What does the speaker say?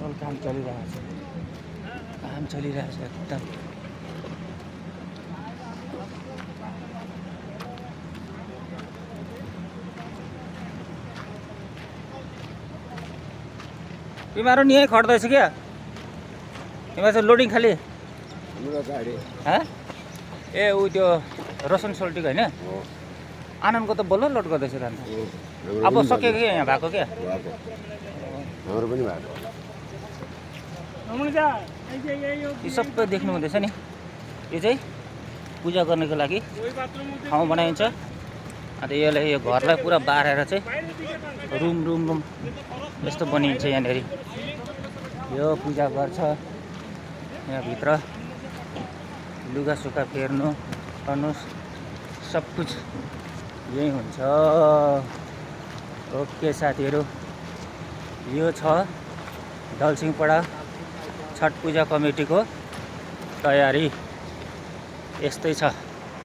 असल काम चलिरहेछ एकदम। तिमीहरू नि यहीँ खट्दैछ क्या? तिमीहरू चाहिँ लोडिङ खालि ए ऊ त्यो रोशन सोल्टीको होइन? आनन्दको त बल्ल लोड गर्दैछ त अब सक्यो क्या यहाँ भएको क्या? हाम्रो पनि भएको। यो सबै देख्नु हुँदैछ नि। यो चाहिँ पूजा गर्नको लागि ठाउँ बनाइन्छ। अन्त यसलाई यो घरलाई पुरा बारेर चाहिँ रुम रुम रुम यस्तो बनिन्छ यहाँनिर। यो पूजा गर्छ यहाँभित्र, लुगा सुगा फेर्नु गर्नु सब कुछ यही हुन्छ। ओके साथीहरू, यो छ दलसिंहपाडा छठ पूजा कमिटीको तयारी। यस्तै छ।